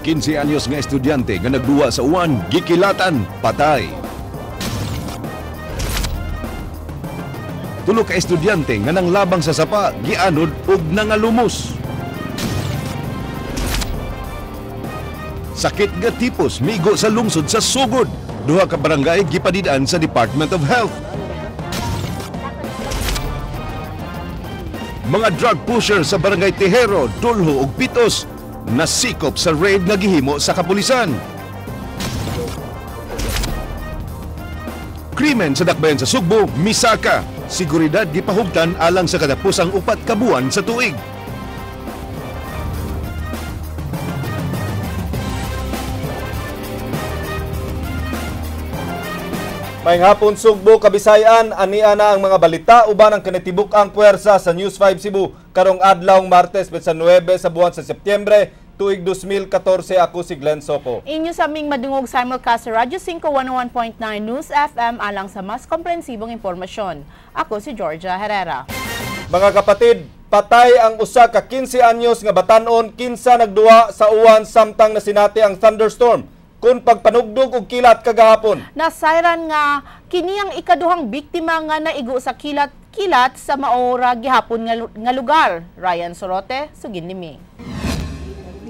15 anyos nga estudyante nga nagduwa sa uwan gikilatan, patay. Tulo ka estudyante nga nanglabang sa sapa gianod ug nangalumos. Sakit nga tipos migo sa lungsod sa Sugod. Duha ka barangay gipadid-an sa Department of Health. Mga drug pusher sa barangay Tejero, Dulho ug Pitos nasikop sa raid nga gihimo sa kapulisan. Krimen sa dakbayan sa Sugbo, misaka. Seguridad gipahugtan alang sa katapusang 4 ka buwan sa tuig. Maayong hapon Sugbo, Kabisayan, ania na ang mga balita uban ang kinatibuk ang puwersa sa News 5 Cebu karong adlawng Martes, petsa 9 sa buwan sa Setyembre, tuig 2014. Ako si Glenn Soco. Inyo sa aming madungog simulcast sa Radyo 5 101.9 News FM alang sa mas komprehensibong impormasyon. Ako si Georgia Herrera. Mga kapatid, patay ang usa ka 15 anyos nga batan-on kinsa nagduwa sa uwan samtang nasinati ang thunderstorm kung pagpanugdog og kilat kagahapon. Nasayran nga kini ang ikaduhang biktima nga naigo sa kilat-kilat sa maora gihapon nga lugar. Ryan Sorote, sugin nimi.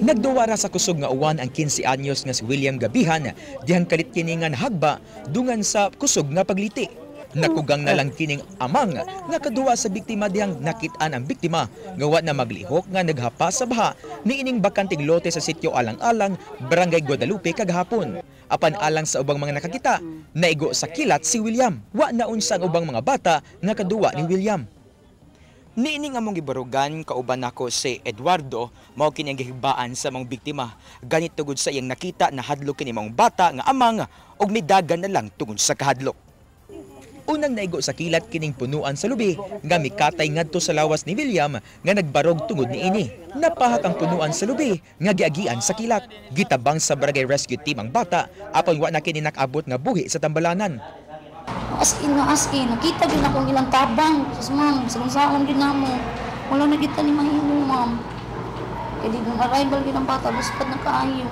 Nagduwa ra sa kusog nga uwan ang 15 anyos nga si William Gabihan dihang kalit kini nga nahagba dungan sa kusog nga pagliti. Nakugang na lang kining amang nga kaduwa sa biktima dihang nakit-an ang biktima nga wa na maglihok nga naghapa sa baha niining bakanting lote sa sitio Alang-alang, Barangay Guadalupe kagahapon. Apan alang sa ubang mga nakakita, naigo sa kilat si William. Wa na unsa ang ubang mga bata nga kaduwa ni William. Niining among gibarugan kauban nako si Eduardo, mao kini ang gihibaan sa mga biktima. Ganit tugod sa iyang nakita na hadlok kini maong bata nga amang og midagan na lang tungod sa kahadlok. Unang naigo sa kilat kining punuan sa lubi nga mikatay ngadto sa lawas ni William nga nagbarog tungod niini. Napahak ang punuan sa lubi nga giagian sa kilat. Gitabang sa barangay rescue team ang bata apan wa na kini nakaabot nga buhi sa tambalanan. As in, nakita din akong ilang tabang. Sus ma'am, sa saon din namo. Wala na kita ni mahimo, ma'am. Kaya di nung arrival din ang bata, buspad na kaayo.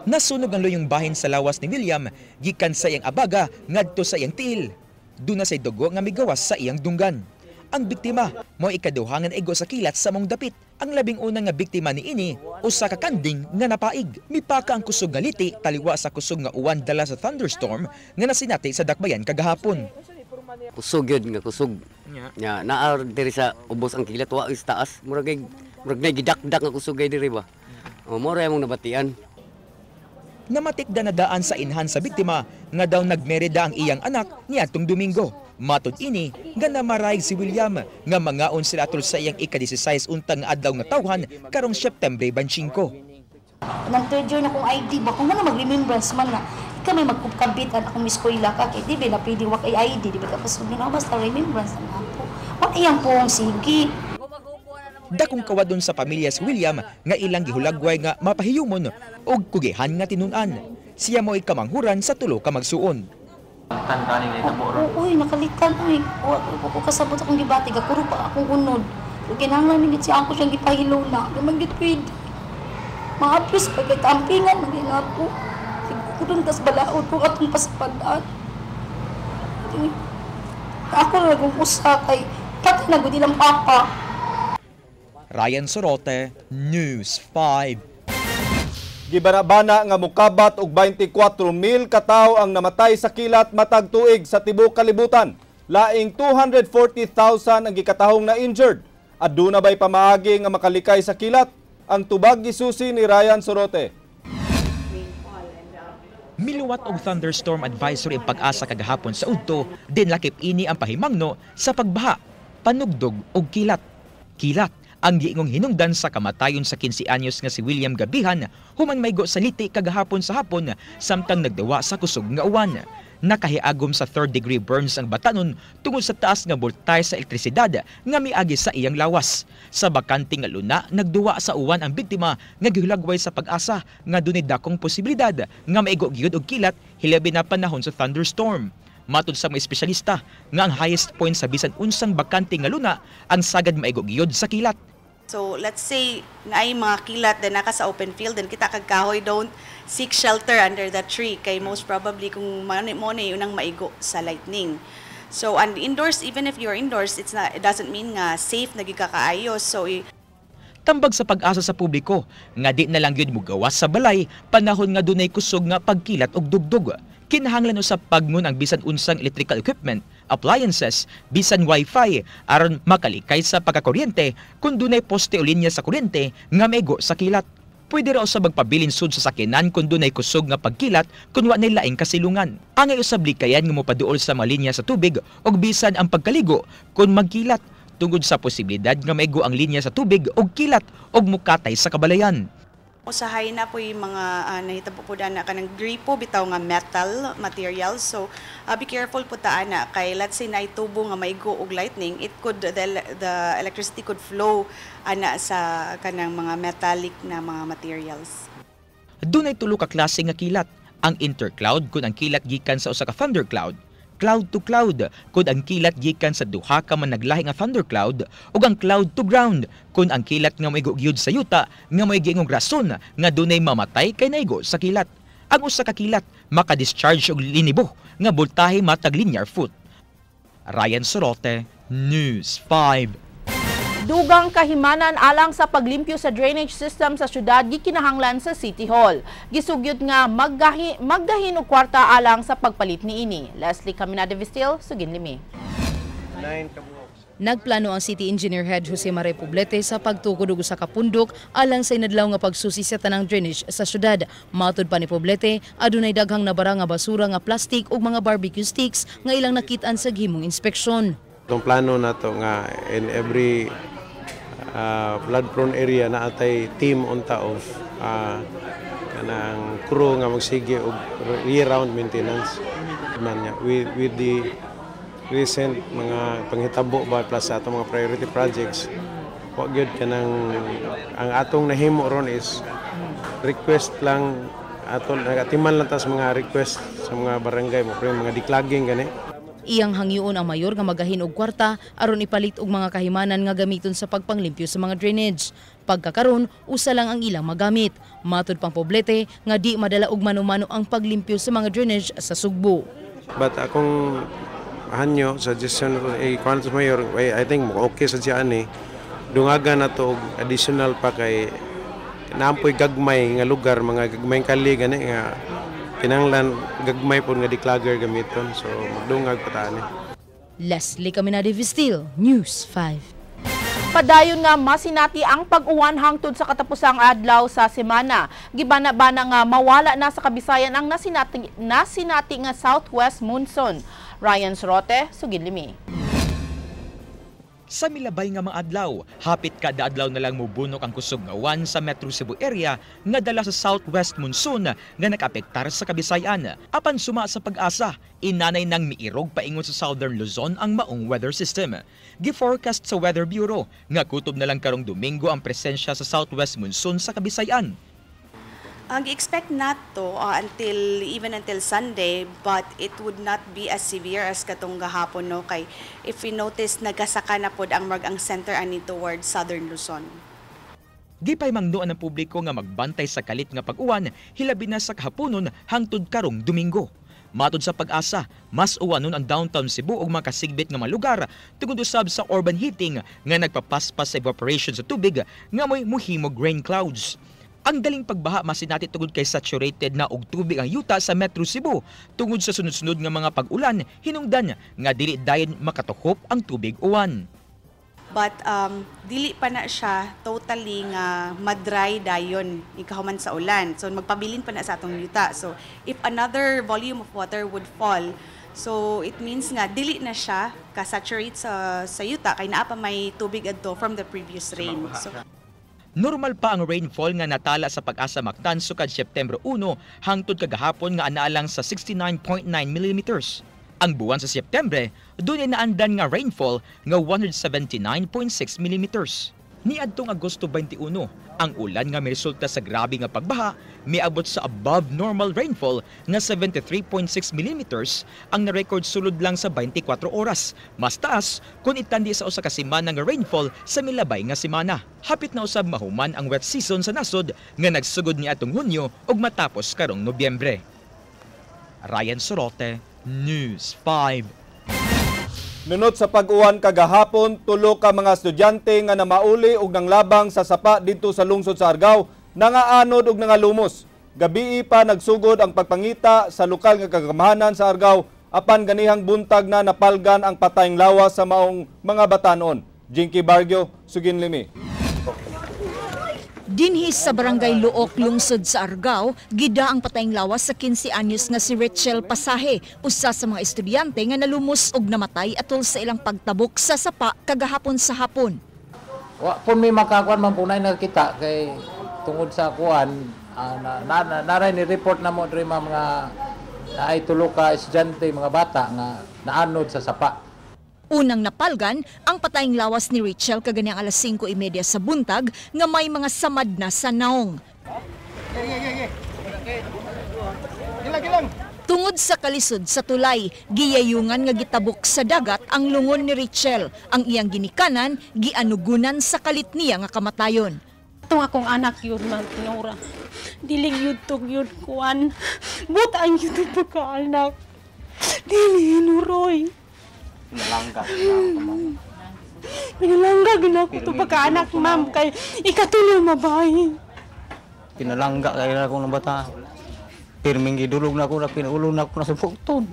Nasunog ang luyong bahin sa lawas ni William, gikan sa iyang abaga ngadto sa iyang tiil. Duna say dugo nga migawas sa iyang dunggan. Ang biktima mao ikaduha nga naigo sa kilat sa mong dapit. Ang labing una nga biktima niini usa ka kanding nga napaig. Mipaka ang kusog nga liti taliwa sa kusog nga uwan dala sa thunderstorm nga nasinati sa dakbayan kagahapon. Kusog yun nga kusog. Nya naa diri sa ubos ang kilat wa is taas. Murag murag gidakdak nga kusog ay diri ba. O mo ra among nabatian. Namatikda na daan sa inhan sa biktima nga daw nagmerida ang iyang anak niadtong Domingo. Matud ini nga namarayg si William nga mangaon sila atol sa iyang ika-16 untang adlaw nga tawhan karong Setyembre 25. Nang third year na kong ID ba kung ano mag-remembrance man na ikaw may magkabit akong eskwela ka kay di ba na pwede wa kay ID di ba ka pasud na basta remembrance na po. Wa iyang pong sige. Dakong kawadon sa pamilya si William nga ilang gihulagway nga mapahiyumon og kugihan nga tinun-an. Siya mo'y kamanghuran sa tulo ka magsuon. Uy, nakalitan uy. Wa ko kasabot akong gibati gakuro pa akong unod. Kinahanglan mi gid siya ako siyang gipahilo na. Di man gid pwede. Maapis pa kay tampingan man ginapo. Siguro tas balaod ko atong paspadaan. Ako ra kung usa kay patay na gud ilang papa. Ryan Sorote, News 5. Gibanabana nga mukabat og 24,000 katawo ang namatay sa kilat matag tuig sa tibuok kalibutan. Laing 240,000 ang gikatahong na injured. Aduna bay pamaagi nga makalikay sa kilat? Ang tubag gisusi ni Ryan Sorote. Miluwat og thunderstorm advisory ang Pag-asa kagahapon sa udto, din lakip ini ang pahimangno sa pagbaha, panugdog og kilat. Kilat ang giingong hinungdan sa kamatayon sa 15 anyos nga si William Gabihan human maigo sa liti kagahapon sa hapon samtang nagdawa sa kusog nga uwan. Nakahiagom sa third degree burns ang batanon tungod sa taas nga voltahe sa elektrisidad nga miagi sa iyang lawas. Sa bakante nga luna, nagduwa sa uwan ang biktima nga gihulagway sa Pag-asa nga dunay dakong posibilidad nga maigo gyud og kilat hilabi na panahon sa thunderstorm. Matud sa mga espesyalista nga ang highest point sa bisan unsang bakante nga luna ang sagad maigo gyud sa kilat. So let's say naay mga kilat then naka sa open field, then kita kag kahoy, don't seek shelter under that tree kay most probably kung mo na yun ang maigo sa lightning. So and indoors, even if you're indoors, it doesn't mean nga safe na gyud ka kaayo. So Tambag sa Pag-asa sa publiko nga di na lang gyud mugawas sa balay panahon nga dunay kusog nga pagkilat og dugdug. Kinahanglan usab pagngon ang bisan unsang electrical equipment, appliances, bisan wifi aron makalikay sa pagkakuryente kung dunay poste o linya sa kuryente nga maigo sa kilat. Pwede ra usab magpabilin sud sa sakyanan kung dunay kusog nga pagkilat kung wa nay laing kasilungan. Angay usab likayan nga mopaduol sa mga linya sa tubig og bisan ang pagkaligo kung magkilat tungod sa posibilidad nga maigo ang linya sa tubig og kilat og mukatay sa kabalayan. Usahay na po yung mga nahitabo po na kanang gripo bitaw nga metal materials. So be careful po ta ana kay let's say naay tubo nga maigo og lightning, it could the electricity could flow ana sa kanang mga metallic na mga materials. Dunay tulo ka klase nga kilat. Ang intercloud kung ang kilat gikan sa usa ka thundercloud, cloud to cloud kung ang kilat gikan sa duha ka managlahi nga thundercloud, ug ang cloud to ground kung ang kilat nga moigo gyud sa yuta nga may giingong rason nga dunay mamatay kay naigo sa kilat. Ang usa ka kilat maka-discharge og linibo nga voltahe matag linear foot. Ryan Sorote, News 5. Dugang kahimanan alang sa paglimpyo sa drainage system sa syudad gikinahanglan sa City Hall. Gisugyot nga maggahin og kwarta alang sa pagpalit niini. Leslie Caminada Vistil, sugin limi. Nagplano ang City Engineer Head Jose Maria Poblete sa pagtukod og usa ka pundok alang sa inadlaw nga pagsusi sa tanang drainage sa syudad. Matud pa ni Poblete, adunay daghang nabara nga basura nga plastic ug mga barbecue sticks nga ilang nakit-an sa gihimong inspeksyon. Itong plano nato nga in every flood prone area na atay team unta of kanang crew nga magsige og year round maintenance man niya with the recent mga panghitabo ba plus sa atong mga priority projects. Wa gyud kanang ang atong nahimo ron is request lang ato, nagatiman lang ta sa mga request sa mga barangay mo pero mga declogging gani. Iyang hangyoon ang mayor nga magahin og kwarta aron ipalit og mga kahimanan nga gamiton sa pagpanglimpyo sa mga drainage. Pagkakaron, usa lang ang ilang magamit. Matud pang Poblete nga di madala og mano-mano ang paglimpyo sa mga drainage sa Sugbo. But akong hanyo, suggestion ko eh kuan sa mayor, eh, I think mo okay sa siya ani dungagan na to og additional pa kay naampoy gagmay nga lugar, mga gagmay kali gani nga kinahanglan gagmay pod nga declogger gamiton, so magdungag pa ta ani. Leslie Caminade Vistil, News 5. Padayon nga masinati ang pag-uwan hangtod sa katapusang adlaw sa semana. Gibana-bana nga mawala na sa Kabisayan ang nasinati nga Southwest Monsoon. Ryan Sorote, sugid limi. Sa milabay nga mga adlaw, hapit kada adlaw na lang mubunok ang kusog nga uwan sa Metro Cebu area nga dala sa Southwest Monsoon nga nakaapektar sa Kabisayan. Apan suma sa Pag-asa, inanay nang miirog paingon sa Southern Luzon ang maong weather system. Gi-forecast sa Weather Bureau nga kutob na lang karong Domingo ang presensya sa Southwest Monsoon sa Kabisayan. Ang expect nato until even until Sunday, but it would not be as severe as katong gahapon, no, kay if we notice, nagasaka na pod ang mag ang center ani towards Southern Luzon. Gipay mangnuan ng publiko nga magbantay sa kalit nga pag-uwan hilabi na sa kahaponon hangtod karong Domingo. Matod sa Pag-asa, mas uwanon ang downtown Cebu ug mga kasigbit nga mga lugar tungod usab sa urban heating nga nagpapaspas sa evaporation sa tubig nga mo'y muhimog rain clouds. Ang daling pagbaha masinati tungod kay saturated na og tubig ang yuta sa Metro Cebu tungod sa sunod-sunod nga mga pag-ulan hinungdan nga dili dayon makatuhop ang tubig uwan. But dili pa na siya totally nga madry dayon ikahuman sa ulan. So magpabilin pa na sa atong yuta. So if another volume of water would fall, so it means nga dili na siya ka-saturate sa yuta kay naa pa may tubig adto from the previous rain. So Normal pa ang rainfall nga natala sa Pag-asa Mactan sukad Setyembre 1 hangtod kagahapon nga anaa lang sa 69.9 millimeters. Ang buwan sa Setyembre, dunay naandan nga rainfall nga 179.6 millimeters. Niadtong Agosto 21, ang ulan nga miresulta sa grabe nga pagbaha miabot sa above normal rainfall nga 73.6 millimeters ang na-record sulod lang sa 24 oras. Mas taas kung itandi sa usa ka semana nga rainfall sa milabay nga semana. Hapit na usab mahuman ang wet season sa nasod nga nagsugod niadtong Hunyo ug matapos karong Nobyembre. Ryan Sorote, News 5. Nunot sa pag-uwan kagahapon, tulo ka mga estudyante nga namauli og nanglabang sa sapa didto sa lungsod sa Argao, nangaanod og nangalumos. Gabii pa nagsugod ang pagpangita sa lokal nga kagamhanan sa Argao, apan ganihang buntag na napalgan ang patayng lawas sa maong mga batanon. Jinky Bargio, sugin limi. Dinhi sa Barangay Luok, lungsod sa Argao, gida ang patayng lawas sa 15 anyos nga si Rachel Pasaje, usa sa mga estudyante nga nalumos og namatay atol sa ilang pagtabok sa sapa kagahapon sa hapon. Wa pun may makakuan man punay nakita kay tungod sa kuan naray ni report na mo diri mga naay tulo ka estudyante mga bata nga naanod sa sapa. Unang napalgan ang patayng lawas ni Rachel kaganiyang alas 5:30 sa buntag nga may mga samad na sa naong. Tungod sa kalisod sa tulay, giyayungan nga gitabok sa dagat ang lungon ni Rachel. Ang iyang ginikanan, gianugunan sa kalit niya nga kamatayon. Itong akong anak yun, ma'am, tinura. Diling yun tog yun, kuan. But ang yun pagkaanak. Dili hinuroy. Pinalangga. Pinalangga ginako to pagkaanak, ma'am, kay ikatulo mabay. Pinalangga kay na akong bata. Pirming gidulog na ako na pinaulo na ako na sa bukton.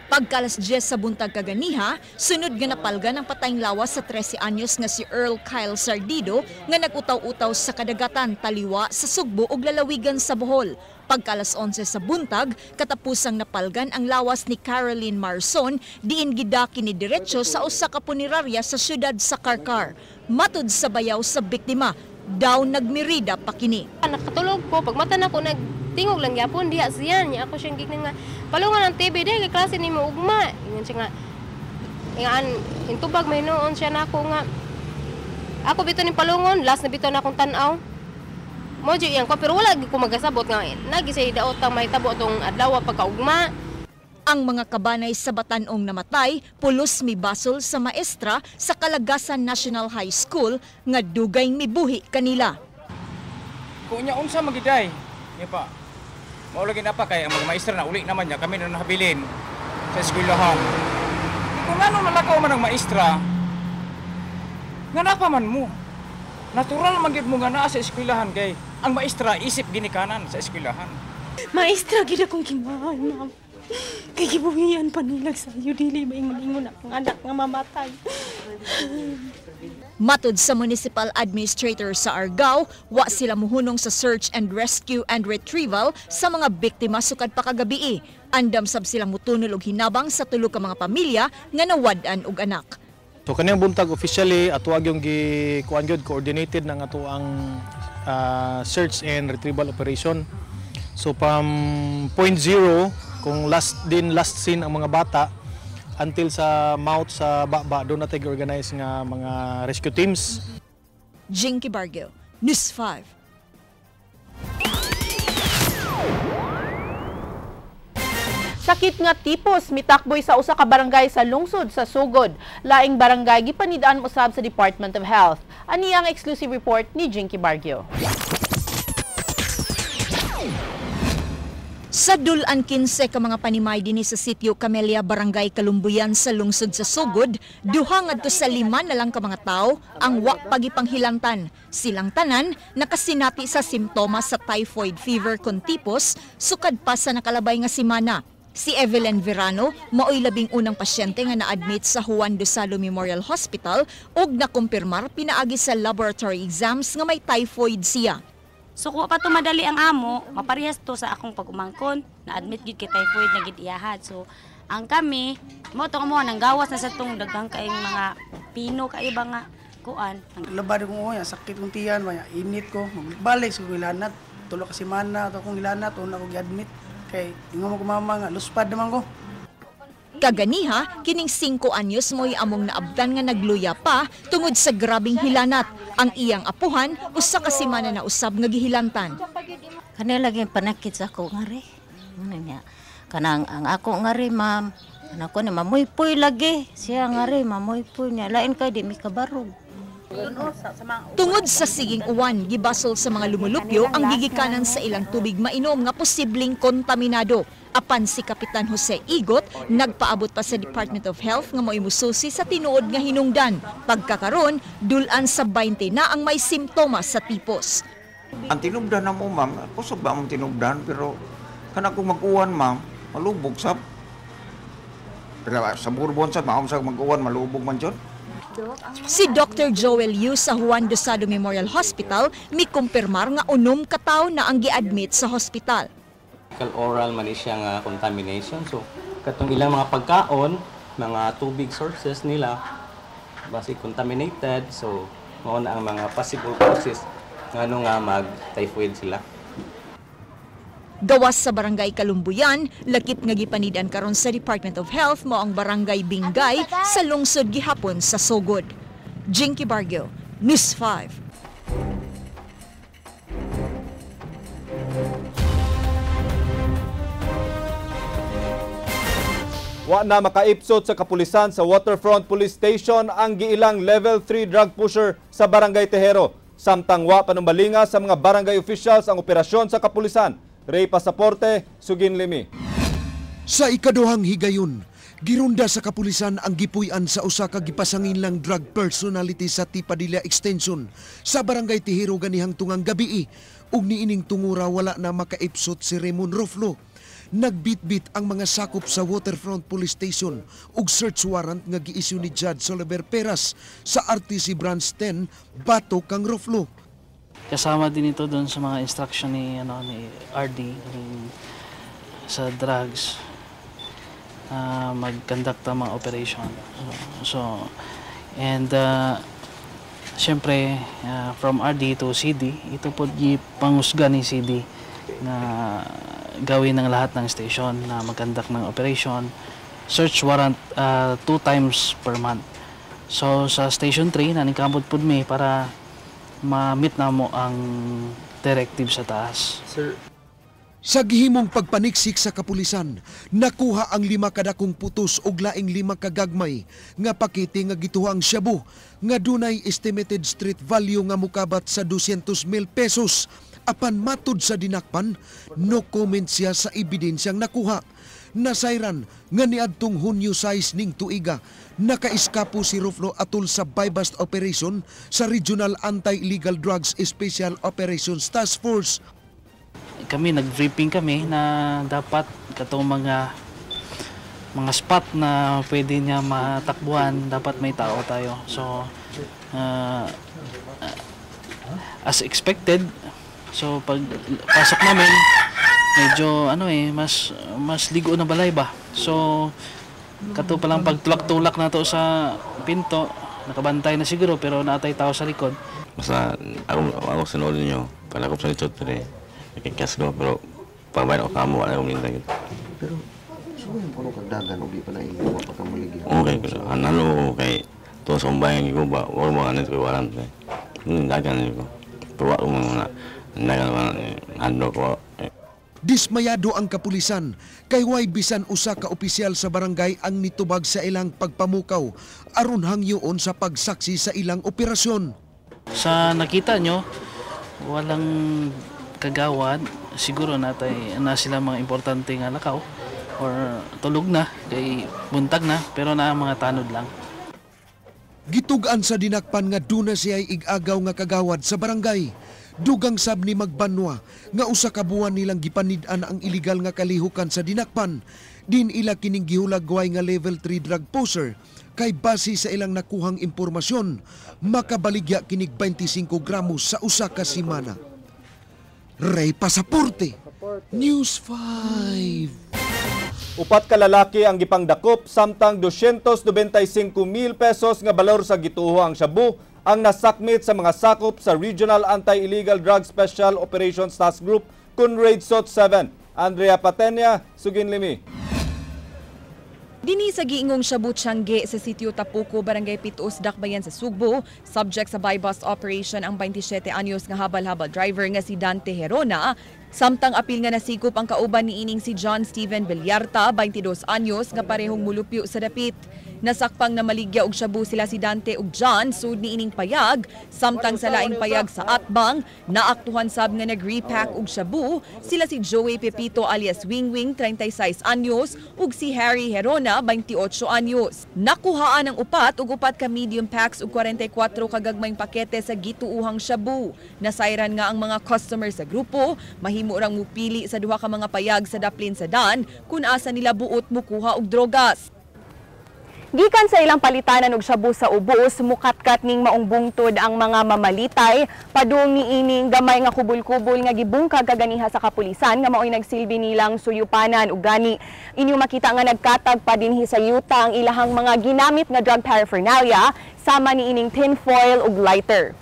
Pagkalas 10 sa buntag kaganiha, sunod nga napalgan ang patayng lawas sa 13 anyos nga si Earl Kyle Sardido nga nag-utaw-utaw sa kadagatan taliwa sa Sugbo ug lalawigan sa Bohol. Pagkalas 11 sa buntag, katapusang napalgan ang lawas ni Caroline Marson diin gida kini diretso sa usa ka punerarya sa syudad sa Carcar. Matud sa bayaw sa biktima, daw nagmirida pa kini. Nakatulog ko, pag mata na ko nagtingog lang gyapon diha siya niya ako siyang gignan nga palungan ang TV dahil kay klase nimo ugma. Ingon siya nga ingaan intubag may noon siya nako nga ako bitaw ning palungon, last na bitaw na akong tan-aw. Mo jud iyang ko pero wala gyud ko magasabot nga nagi siya daot ang mahitabo atong adlaw pagkaugma. Ang mga kabanay sa batanong namatay pulos mibasol sa maestra sa Kalagasan National High School nga dugay mibuhi kanila. Kung niya unsa magiday, niya pa. Mao lagi na pa kay ang mga maestra na uli naman niya kami na nahabilin sa eskwelahan. Kung ano nalakaw man ang maestra, nga napa man mo. Natural man gid mo nga naa sa eskwelahan kay ang maestra isip ginikanan sa eskwelahan. Maestra gid akong gimahal, ma'am. Kay gibuhian pa nilag sayo dili maingon-ingon akong anak nga mamatay. Matod sa municipal administrator sa Argao, wa sila muhunong sa search and rescue and retrieval sa mga biktima sukad pa kagabii. Andam sab silang mutunol og hinabang sa tulo ka mga pamilya nga nawad-an og anak. So kaniyang buntag officially ato yung gi kuan gyud coordinated ng ato ang search and retrieval operation. So from point zero kung last seen ang mga bata until sa mouth sa baba doon natin organize nga mga rescue teams. Jinky Bargio, News 5. Sakit nga tipos mitakboy sa usa ka barangay sa lungsod sa Sugod. Laing barangay gipanidaan usab sa Department of Health. Ani ang exclusive report ni Jinky Bargio. Sa dulan 15 ka mga panimay dinhi sa sitio Camelia, Barangay Kalumbuyan sa lungsod sa Sugod, duha ngadto sa 5 na lang ka mga tawo ang wa pagipanghilantan. Silang tanan nakasinati sa simptomas sa typhoid fever kon tipos sukad pa sa nakalabay nga semana. Si Evelyn Verano maoy 11 pasyente nga na-admit sa Juan Dosalo Memorial Hospital ug nakumpirmar pinaagi sa laboratory exams nga may typhoid siya. So kung pa to madali ang amo, maparehas to sa akong pag-umangkon, na-admit gid kay typhoid na gid iyahat. So ang kami, mo to mo nang gawas na sa tong daghang kaayong mga pino kayo ba nga kuan. Labad ko ngoy, sakit kong tiyan, maya init ko, magbalik sa kong ilanat, tulo ka semana to akong ilanat, una ko gi-admit kay ingon mo ko mama nga luspad naman ko. Kaganiha, kining 5 anyos mo'y among naabdan nga nagluya pa tungod sa grabing hilanat. Ang iyang apuhan, usa ka semana na usab nga gihilantan. Kanila lagi panakit sa ako nga re. Ano niya? Kanang ang ako nga re, ma'am. Kanang ko ni mamuypoy lagi. Siya nga re, mamuypoy niya. Lain kay di mi kabarog. Tungod sa siging uwan, gibasol sa mga lumulupyo ang gigikanan sa ilang tubig mainom nga posibleng kontaminado. Apan si Kapitan Jose Igot, nagpaabot pa sa Department of Health nga mo'y mususi sa tinuod nga hinungdan. Pagkakaron, dulan sa 20 na ang may simptomas sa tipos. Ang tinubdan na mo, ma'am, kusog ba among tinubdan, pero kana kung mag-uwan, ma'am, malubog sab. Pero sa Bourbon sab, ma'am, sa mag-uwan, malubog man dyan. Si Dr. Joel Yu sa Juan Dosado Memorial Hospital mikumpirmar nga 6 ka tawo na ang giadmit sa hospital. Oral man siya nga contamination. So katong ilang mga pagkaon, mga tubig sources nila basi contaminated. So mao na ang mga possible causes ngano nga mag-typhoid sila. Gawas sa Barangay Kalumbuyan, lakip nga gipanidan karon sa Department of Health mao ang Barangay Bingay sa lungsod gihapon sa Sogod. Jinky Bargo, News 5. Wa na makaipsot sa kapulisan sa Waterfront Police Station ang giilang level 3 drug pusher sa Barangay Tejero. Samtang wa panumbalinga sa mga barangay officials ang operasyon sa kapulisan. Ray Pasaporte, Sugin Limi. Sa ikaduhang higayon, girunda sa kapulisan ang gipuy-an sa usa ka gipasanginlang drug personality sa Tipadilla Extension sa Barangay Tejero ganihang tungang gabii. Ug niining tungura wala na makaipsot si Raymond Roflo. Nagbitbit ang mga sakop sa Waterfront Police Station ug search warrant nga giisyu ni Judge Oliver Peras sa RTC Branch 10 batok kang Roflo. Kasama din ito doon sa mga instruction ni ni RD sa drugs, mag-conduct ang mga operation. So and syempre from RD to CD, ito po gipangusga ni CD na gawin ng lahat ng station na mag-conduct ng operation, search warrant 2 times per month. So sa Station 3, naningkamot po mi para ma-meet na mo ang directive sa taas. Sir, sa gihimong pagpaniksik sa kapulisan, nakuha ang 5 kadakong putos og laing 5 kagagmay nga pakete nga gituhang shabu nga dunay estimated street value nga mukabat sa 200,000 pesos. Apan matud sa dinakpan, no comment siya sa ebidensyang nakuha. Nasayran nga niadtong Hunyo 6 ning tuiga, nakaiskapo si Ruflo atol sa buy-bust operation sa Regional Anti-Illegal Drugs Special Operations Task Force. Kami, nag-briefing kami na dapat katong mga spot na pwede niya matakbuhan, dapat may tao tayo. So, as expected, so pag pasok namin, medyo mas ligo na balay ba. So, kato palang pagtulak-tulak na to sa pinto, nakabantay na siguro pero naatay tao sa likod. Basta ako sunod ninyo, palakop sa likod pero nakikas ko, pero pagbayad ako kamo, wala akong minta gitu. Pero, suwayan po kagdagan, ubi pa na iyo, pagkamuligyan. Okay, pero analo, okay, to sa umbayan ko ba, wala mo ano ito, waran. Dagan ko. Pero wala mo na, dagan ko, ano ko. Dismayado ang kapulisan, kay way bisan usa ka opisyal sa barangay ang nitubag sa ilang pagpamukaw, aron hangyoon sa pagsaksi sa ilang operasyon. Sa nakita nyo, walang kagawad, siguro natay na sila mga importante nga lakaw or tulog na kay buntag na, pero na mga tanod lang. Gitug-an sa dinakpan nga duna siya igagaw nga kagawad sa barangay. Dugang sab ni Magbanwa nga usa ka buwan nilang gipanid-an ang iligal nga kalihukan sa dinakpan. Din ila kining gihulagway nga level 3 drug poser kay base sa ilang nakuhang impormasyon makabaligya kinig 25 gramos sa usa ka semana. Ray Pasaporte, News 5. Upat ka lalaki ang gipangdakop samtang 295,000 pesos nga balor sa gituho ang shabu ang nasakmit sa mga sakop sa Regional Anti-Illegal Drug Special Operations Task Group kun Raid SOT 7. Andrea Patenia, Sugin Limi. Dinhi sa giingong Shabu Tiangge sa sitio Tapuco, Barangay Pit-os, Dakbayan sa Sugbo, subject sa buy-bust operation ang 27 anyos nga habal-habal driver nga si Dante Herona. Samtang apil nga nasikop ang kauban niining si John Steven Villarta, 22 anyos, nga parehong mulupyo sa dapit. Nasakpang na maligya og shabu sila si Dante ug John sud niining payag, samtang sa laing payag sa Atbang, naaktuhan sab nga nag-repack og shabu sila si Joey Pepito alias Wingwing, 36 anyos, ug si Harry Herona, 28 anyos. Nakuhaan ang upat ug upat ka medium packs ug 44 ka gagmayng pakete sa gituuhang shabu. Nasayran nga ang mga customer sa grupo, mahimo rang mupili sa duha ka mga payag sa daplin sa dan kung asa nila buot mukuha og drogas. Gikan sa ilang palitanan og shabu sa ubos, mukatkat ning maong bungtod ang mga mamalitay padung niining gamay nga kubol-kubol nga gibungkag kaganiha sa kapulisan nga maoy nagsilbi nilang suyupanan. Ug gani inyo makita nga nagkatag pa dinhi sa yuta ang ilahang mga ginamit nga drug paraphernalia sama niining tin foil ug lighter.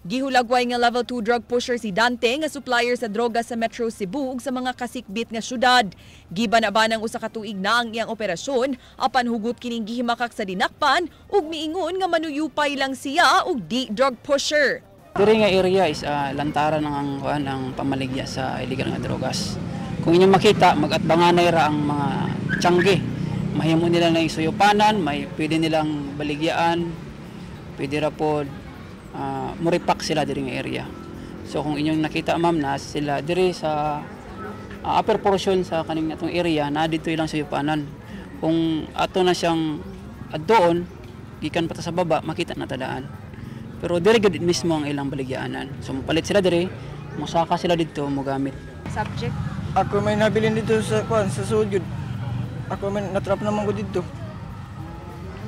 Gihulagway nga level 2 drug pusher si Dante nga supplier sa droga sa Metro Cebu ug sa mga kasikbit nga syudad. Giban-abanang usa ka tuig na ang iyang operasyon apan hugot kining gihimakak sa dinakpan ug miingon nga manuyupay lang siya ug di drug pusher. Diri nga area is lantaran ang kuan ang pamaligya sa illegal nga drogas. Kung inyong makita, magatbanganay ra ang mga tiyangge. Mahimo nila na suyupanan, may pwede nilang baligyaan, pwede ra pod muripak sila diri nga area. So kung inyong nakita ma'am na sila diri sa upper portion sa kaning atong area na dito ilang suyupanan. Kung ato na siyang addoon gikan pa ta sa baba makita na tadaan. Pero diri gud mismo ang ilang baligyaanan. So mopalit sila diri, mosaka sila didto mogamit. Subject? Ako may nabilin dito sa kuan sa sujud. Ako may natrap naman ko dito.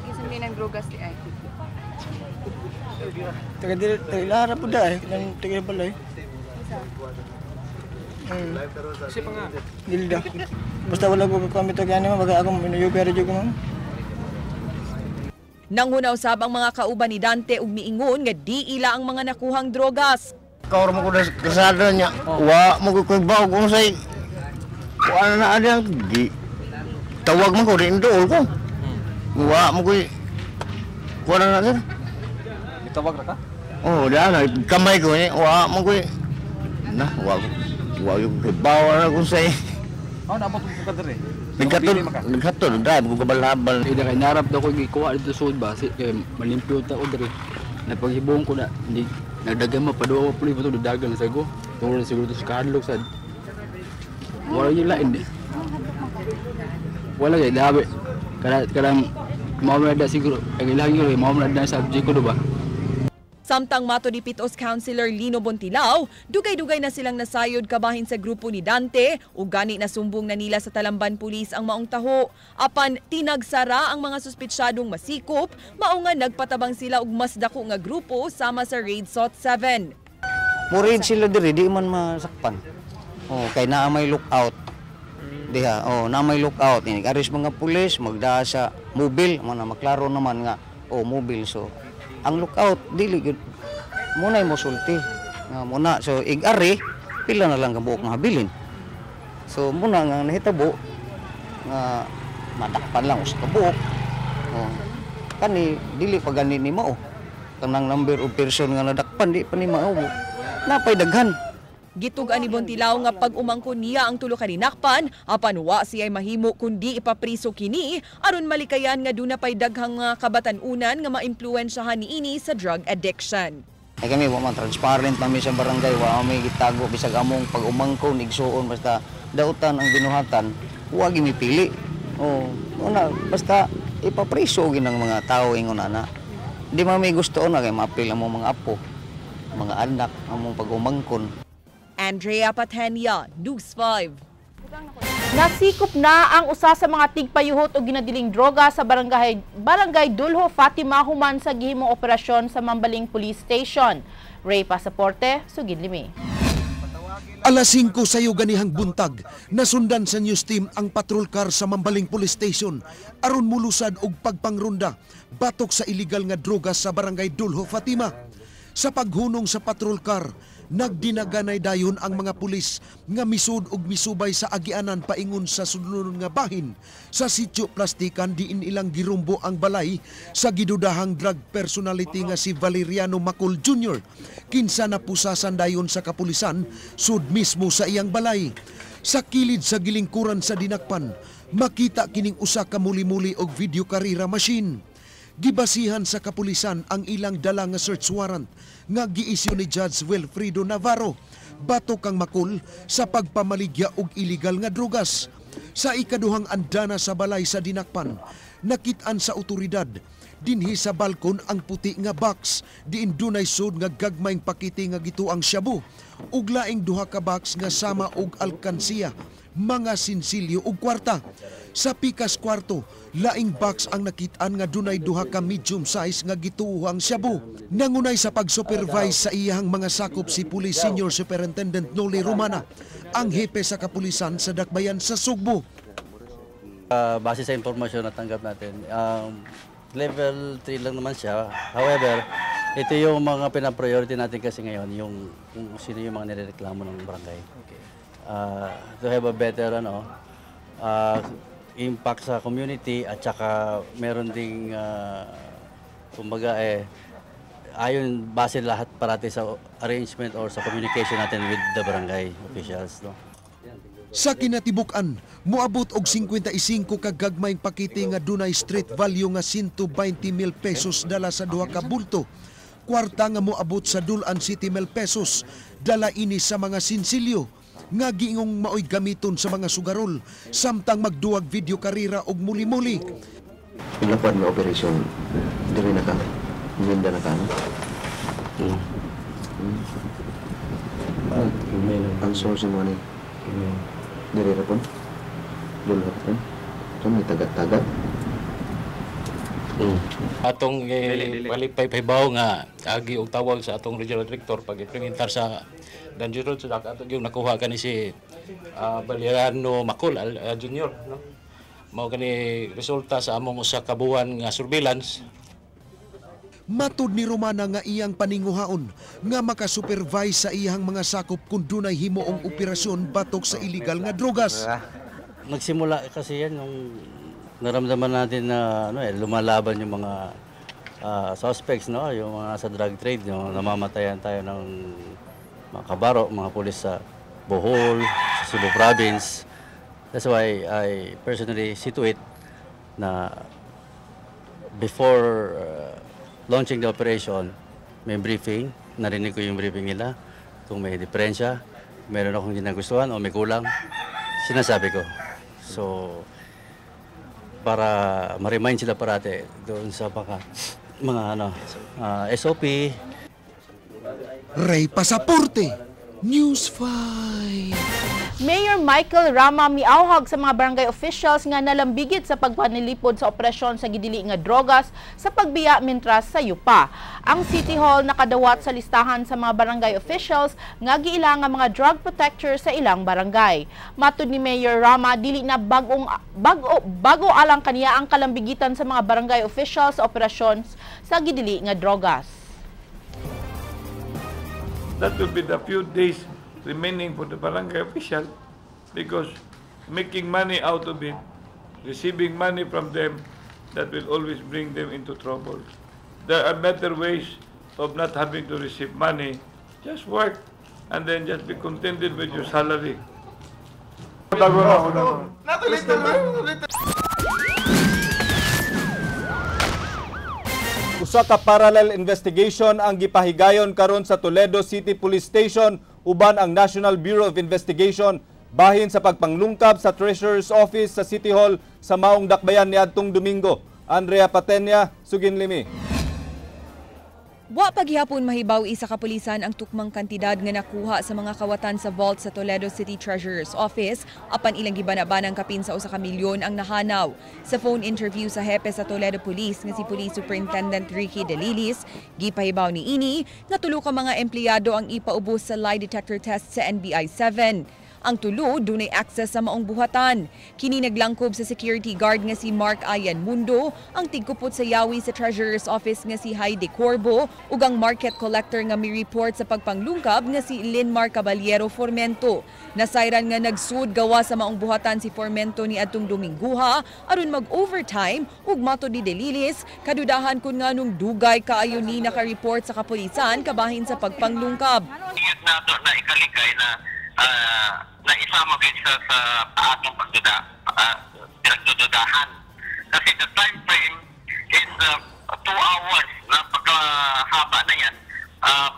Kinsa may nang drogas di ay? Taga diri, taga Ilara po da eh. Taga balay. Dilda. Basta wala ko kakamit og ani baga ako minuyupi ra jud ko ma'am. Nanghunaw sab ang mga kauban ni Dante ug miingon nga di ila ang mga nakuhang drogas. Kaor mo ko sa kasada niya. Wa mo ko baog kung say kuan na adang di tawag man ko din dool ko. Wa mo ko kuan na sir. Tawag ra ka? Oh, dana kamay ko ni wa mo ko na wa wa yung bawa na kung say. Oh, naabot mo ka diri. Nagkatod drive ko kabalhabal. Ida kay narap daw ko gikuha dito sud ba kay malimpyo ta ko diri. Napaghibong ko na hindi nagdagan mo paduwa ko puli to dagan sa go. Tungod siguro to sa kahadlok sad. Wala yung lain di. Wala kay dabi. Kada kadang mao na da siguro ang ilang yun mao na da subject ko do ba. Samtang mato ni Pit-os Councilor Lino Bontilao, dugay-dugay na silang nasayod kabahin sa grupo ni Dante ug gani nasumbong na nila sa Talamban Police ang maong taho. Apan tinagsara ang mga suspitsyadong masikop, mao nga nagpatabang sila og mas dako nga grupo sama sa Raid SOT 7. Murid sila diri di man masakpan. Oh, kay naa may lookout. Diha, oh, naa may lookout. Ini aris mga pulis magdaa sa mobile, man na maklaro naman nga oh mobile, so ang lookout dili gyud munay mosulti nga muna, so ig-ari pila na lang kabuok nga habilin, so muna nga nahitabo nga madakpan lang usa ka buok. Oh, kani dili pa gani ni mao kanang number of person nga nadakpan di pa ni mao, napay daghan. Gitug-an ni Bontilao nga pag-umangkon niya ang tulo ka ninakpan, apan wa siya'y mahimo kundi ipapriso kini aron malikayan nga duna pay daghang mga kabatan-unan nga maimpluwensyahan niini sa drug addiction. Ay kami wa man transparent mami sa barangay, wa may gitago bisag among pag-umangkon igsuon, basta dautan ang binuhatan, wa gi mipili. Oh, una basta ipapriso gyud ang mga tawo ingon ana. Di man may gusto na kay maapil ang mga apo, mga anak among pag-umangkon. Andrea Patenia, News 5. Nasikop na ang usa sa mga tigpayuhot o ginadiling droga sa Barangay Dulho, Fatima, human sa gihimong operasyon sa Mambaling Police Station. Ray Pasaporte, sugid limi. Alas 5 sayo ganihang buntag, nasundan sa news team ang patrol car sa Mambaling Police Station aron mulusad og pagpangrunda batok sa illegal nga droga sa Barangay Dulho, Fatima. Sa paghunong sa patrol car, nagdinaganay dayon ang mga pulis nga misud og misubay sa agianan paingon sa sudlonon nga bahin sa Sitio Plastikan diin ilang girumbo ang balay sa gidudahang drug personality nga si Valeriano Macul Jr. Kinsa napusasan dayon sa kapulisan sud mismo sa iyang balay. Sa kilid sa gilingkuran sa dinakpan, makita kining usa ka muli-muli og video karira machine. Gibasihan sa kapulisan ang ilang dala nga search warrant nga giisyu ni Judge Wilfredo Navarro batok kang Macul sa pagpamaligya og illegal nga drugas. Sa ikaduhang andana sa balay sa dinakpan, nakit-an sa otoridad dinhi sa balkon ang puti nga box diin dunay sud nga gagmayng pakete nga gituang shabu ug laing duha ka box nga sama og alkansiya, mga sinsilyo ug kwarta. Sa pikas kwarto, laing box ang nakit-an nga dunay duha ka medium size nga gituohang shabu. Nangunay sa pag-supervise sa iyahang mga sakop si Police Senior Superintendent Noli Romana, ang hepe sa kapulisan sa Dakbayan sa Sugbo. Base sa impormasyon na tanggap natin, level 3 lang naman siya. However, ito yung mga pinapriority natin kasi ngayon, yung kung sino yung mga nirereklamo ng barangay. Okay. To have a better impact sa community at saka meron ding kumbaga ayon base lahat parati sa arrangement or sa communication natin with the barangay officials, no. Sa kinatibuk-an, moabot og 55 ka gagmayng pakete nga dunay street value nga 120 mil pesos dala sa duha ka bulto. Kwarta nga moabot sa Dulan City mil pesos dala ini sa mga sinsilyo nga giingong maoy gamiton sa mga sugarol samtang magduwag video karira og muli-muli. Pila pa nga operation diri na ka? Minda na ka, no? Ang source mo ni? Diri ra pon? Dili ra pon? Ito may tagat-tagat. Atong palipay-paybaw nga agi og tawag sa atong regional director pag implementar sa Dangerous sa ato yung nakuha kani si Valeriano Macul Jr., no? Mao kani resulta sa among usa ka buwan nga surveillance. Matud ni Romana nga iyang paninguhaon nga makasupervise sa iyang mga sakop kung dunay himuong operasyon batok sa illegal nga drogas. Nagsimula kasi yan nung naramdaman natin na lumalaban yung mga suspects, no, yung mga sa drug trade, yung namamatayan tayo ng mga kabaro, mga pulis sa Bohol, sa Cebu Province. That's why I personally see to it na before launching the operation, may briefing, narinig ko yung briefing nila. Kung may diferensya, meron akong hindi nagustuhan o may kulang, sinasabi ko. So, para ma-remind sila parate doon sa baka mga SOP. Ray Pasaporte, News 5. Mayor Michael Rama miauhag sa mga barangay officials nga nalambigit sa pagpanilipod sa operasyon sa gidili nga drogas sa pagbiya mintras sa yupa. Ang City Hall nakadawat sa listahan sa mga barangay officials nga giila nga mga drug protector sa ilang barangay. Matud ni Mayor Rama, dili na bago alang kaniya ang kalambigitan sa mga barangay officials sa operasyon sa gidili nga drogas. That will be the few days remaining for the barangay official, because making money out of it, receiving money from them, that will always bring them into trouble. There are better ways of not having to receive money. Just work and then just be contented with your salary. Usa ka parallel investigation ang gipahigayon karon sa Toledo City Police Station uban ang National Bureau of Investigation bahin sa pagpanglungkab sa Treasurer's Office sa City Hall sa Maong Dakbayan niadtong Domingo. Andrea Patenya, Suginlimi. Wa paghihapon mahibaw isa kapulisan ang tukmang kantidad nga nakuha sa mga kawatan sa vault sa Toledo City Treasurer's Office apan ilang gibanabanang kapin sa 1 ka milyon ang nahanaw. Sa phone interview sa hepe sa Toledo Police nga si Police Superintendent Ricky Delilis, gipahibaw ni ini nga tulo ka mga empleyado ang ipaubos sa lie detector test sa NBI 7. Ang tulo dunay access sa maong buhatan. Kini naglangkob sa security guard nga si Mark Ayan Mundo, ang tigkupot sa yawi sa Treasurer's Office nga si Heidi Corbo ug ang market collector nga mi-report sa pagpanglungkab nga si Linmar Caballero Formento. Nasayran nga nagsud gawa sa maong buhatan si Formento ni adtong Dominguha aron mag-overtime ug mato ni Delilis kadudahan kun nganong dugay kaayo ni naka-report sa kapulisan kabahin sa pagpanglungkab. Nato na ikalikay na naisama gyud sa atong pagduda pinagdududahan kasi the time frame is 2 hours na pagkahaba na yan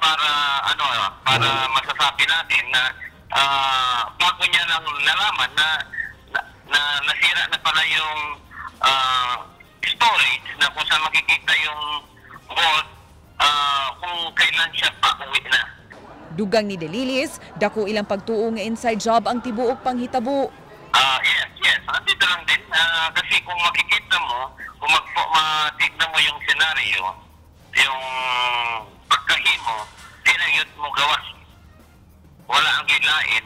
para ano para masasabi natin na bago niya lang nalaman na nasira na pala yung storage na kung saan makikita yung vault kung kailan siya pauwi na. Dugang ni Delilis, dako ilang pagtuo nga inside job ang tibuok panghitabo. Yes. Andito lang din. Kasi kung makikita mo, kung matignan mo yung senaryo, yung pagkahimo, tinayot mo gawas. Wala ang gilain,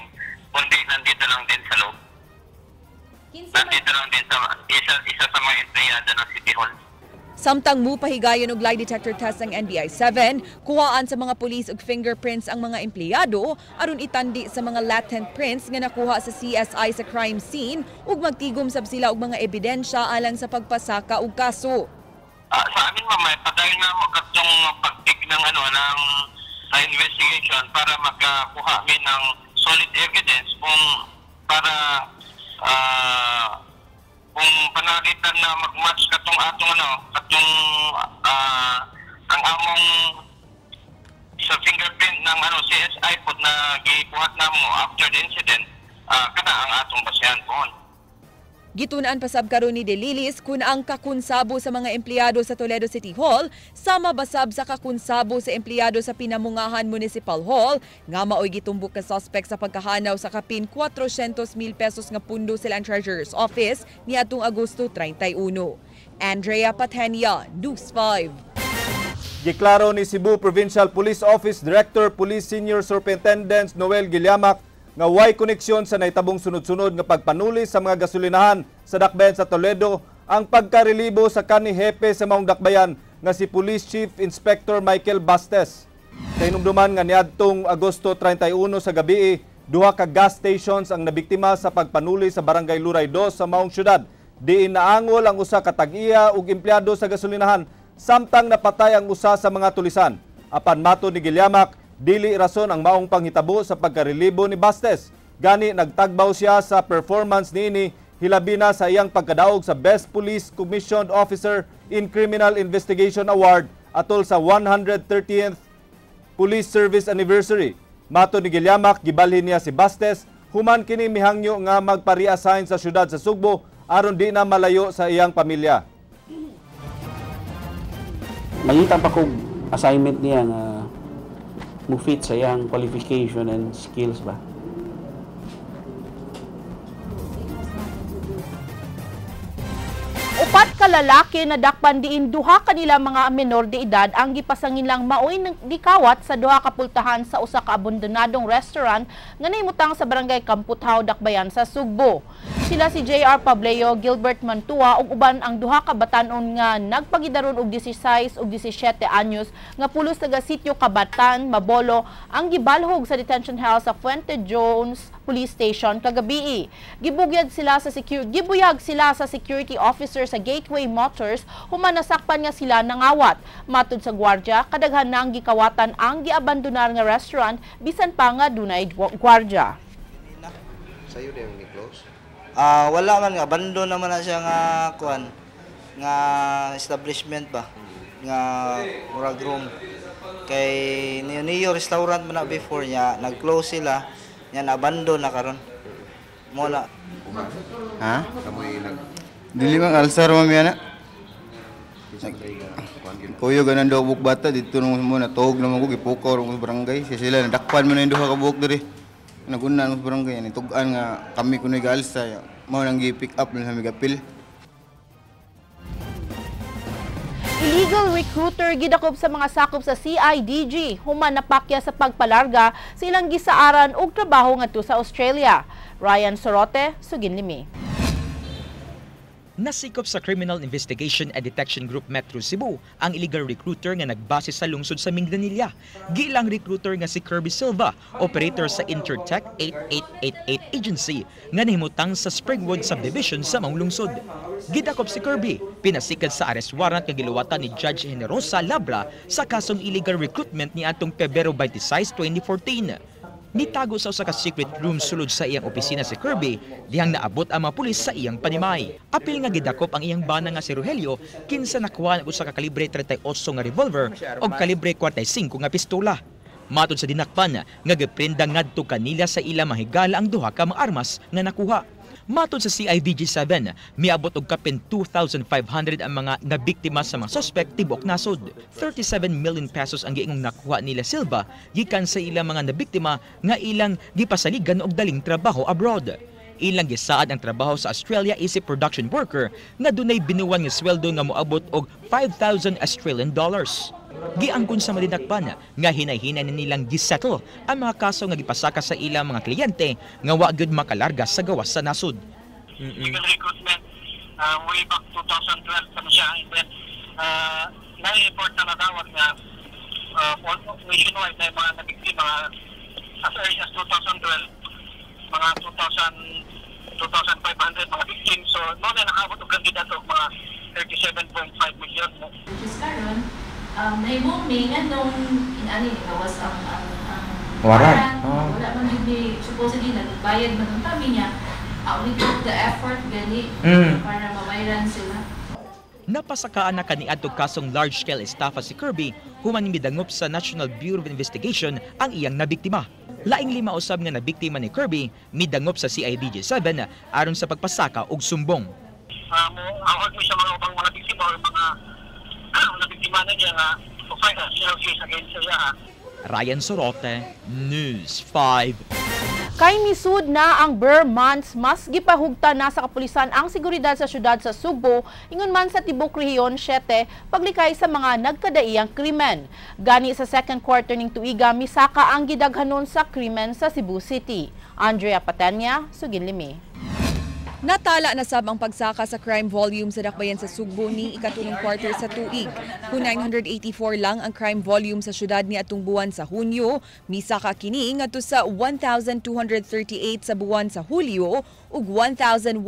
kundi nandito lang din sa loob. Nandito lang din sa isa sa mga empleyado ng City Hall. Samtang mupahigayon og lie detector test ang NBI 7, kuhaan sa mga pulis og fingerprints ang mga empleyado aron itandi sa mga latent prints nga nakuha sa CSI sa crime scene ug magtigom sab sila og mga ebidensya alang sa pagpasaka og kaso. Sa amin ma'am, padayon na mo katong pag-pick ng ano ng investigation para makakuha mi ng solid evidence kung para kung panalitan na mag-match katong atong ano, katong ang among sa fingerprint ng ano CSI pod na gibuhat namo after the incident, kana ang atong basehan pohon. Gitun-an pasab karon ni Delilis kun ang kakunsabo sa mga empleyado sa Toledo City Hall sama basab sa kakunsabo sa empleyado sa Pinamungahan Municipal Hall nga maoy gitumbok ka suspect sa pagkahanaw sa kapin 400,000 pesos nga pundo sa Land Treasurer's Office niadtong Agosto 31. Andrea Patenia, News 5. Giklaro ni Cebu Provincial Police Office Director Police Senior Superintendent Noel Giliamac nga way koneksyon sa naitabong sunod-sunod nga pagpanuli sa mga gasolinahan sa dakbayan sa Toledo ang pagkarelibo sa kanhi hepe sa maong dakbayan nga si Police Chief Inspector Michael Bastes. Kahinumduman nga niadtong Agosto 31 sa gabi, duha ka gas stations ang nabiktima sa pagpanuli sa Barangay Luray 2 sa maong syudad. Diin naangol ang usa ka tag-iya ug empleyado sa gasolinahan samtang napatay ang usa sa mga tulisan. Apan mato ni Giliamac, dili rason ang maong panghitabo sa pagkarelibo ni Bastes. Gani nagtagbaw siya sa performance niini hilabi na sa iyang pagkadaog sa Best Police Commissioned Officer in Criminal Investigation Award atol sa 130th Police Service Anniversary. Mato ni Giliamac, gibalhin niya si Bastes human kini mihangyo nga magpa-reassign sa syudad sa Sugbo aron di na malayo sa iyang pamilya. Mangita pa kog assignment niya nga mo fit sa iyang qualification and skills ba. Upat ka lalaki na dakpan diin duha kanila mga menor de edad ang gipasanginlang maoy gikawat sa duha ka pultahan sa usa ka abandonadong restaurant nga nahimutang sa Barangay Kamputhaw, Dakbayan sa Sugbo. Sila si JR Pableo, Gilbert Mantua ug uban ang duha ka batan-on nga nagpagidaron og 16 ug 17 anyos nga pulos taga sitio Kabatan, Mabolo ang gibalhog sa detention house sa Fuente Jones Police Station kagabii. Gibuyag sila sa security officer sa Gateway Motors human nasakpan nga sila nangawat. Matud sa gwardiya, kadaghan nang gikawatan ang giabandonar nga restaurant bisan pa nga dunay gwardiya. Sayo din ni close. Wala man nga abandon naman na siya nga kuan nga establishment ba nga murag room kay Neo restaurant man na before niya nag-close sila niya na-abandon na karon. Mo na. Ha? Dili man alsar mami ana. Kuyo ganan daw buk bata dito nung mo natuog naman ko gipukaw sa barangay. Siya sila nadakpan man na yung duha ka buok diri. Nagunan mo sa barangay ni tug-an nga kami kunoy gaalsa mao nang gi-pick up na sa gapil. Illegal recruiter gidakop sa mga sakop sa CIDG human napakya sa pagpalarga sa ilang gisaaran og trabaho ngadto sa Australia. Ryan Sorote, Suginlimi. Nasikop sa Criminal Investigation and Detection Group Metro Cebu ang illegal recruiter nga nagbase sa lungsod sa Minglanilla. Gilang recruiter nga si Kirby Silva, operator sa Intertech 8888 Agency nga nahimutang sa Springwood Subdivision sa maong lungsod. Gidakop si Kirby, pinasikad sa arrest warrant nga giluwatan ni Judge Generosa Labra sa kasong illegal recruitment ni atong Pebrero 26, 2014. Nitago sa usa ka secret room sulod sa iyang opisina si Kirby, dihang naabot ang mga pulis sa iyang panimay. Apil nga gidakop ang iyang bana nga si Rogelio, kinsa nakuha og usa ka kalibre 38 nga revolver og kalibre 45 nga pistola. Matod sa dinakpan nga giprenda ngadto kanila sa ilang mahigala ang duha ka mga armas nga nakuha. Matod sa CIDG-7, miabot og kapin 2,500 ang mga nabiktima sa mga suspect tibuok nasod. 37 million pesos ang giingong nakuha nila Silva gikan sa ilang mga nabiktima nga ilang gipasaligan og daling trabaho abroad. Ilang gisaad ang trabaho sa Australia isip production worker nga dunay binuwan nga sweldo nga moabot og 5,000 Australian dollars. Giangkon sa madinakpan nga hinay-hinay na nilang gisettle ang mga kaso nga gipasaka sa ilang mga kliyente nga wa gyud makalarga sa gawas sa nasod. Illegal recruitment way back 2012 pa siya, and then nai-report na nadawat nga nationwide na mga nabiktima as early as 2012, mga 2,000, 2,500 mga victims. So noon na nakaabot og kandidato og mga 37.5 million. Which is karon nahimong mi nga nung inani gawas ang warrant. Oh. Wala man jud ni supposedly nagbayad man ang kami niya. We took the effort gani para mabayaran sila. Napasakaan na kaniadto kasong large-scale estafa si Kirby human midangop sa National Bureau of Investigation ang iyang nabiktima. Laing lima usab nga nabiktima ni Kirby midangop sa CIDG-7 aron sa pagpasaka og sumbong. Mo sa mga ubang mga biktima o mga nabiktima na niya nga file a civil case against siya. Ryan Sorote, News 5. Kay misud na ang Ber months, mas gipahugta na sa kapulisan ang seguridad sa syudad sa Sugbo, ingon man sa tibok Rehiyon 7, paglikay sa mga nagkadaiyang krimen. Gani sa second quarter ning tuiga, misaka ang gidaghanon sa krimen sa Cebu City. Andrea Patenya, Suginlimi. Natala na sab ang pagsaka sa crime volume sa dakbayan sa Sugbo ning ikatulong quarter sa tuig. Kung 984 lang ang crime volume sa syudad ni atong buwan sa Hunyo, misaka kini ngadto sa 1,238 sa buwan sa Hulyo ug 1,126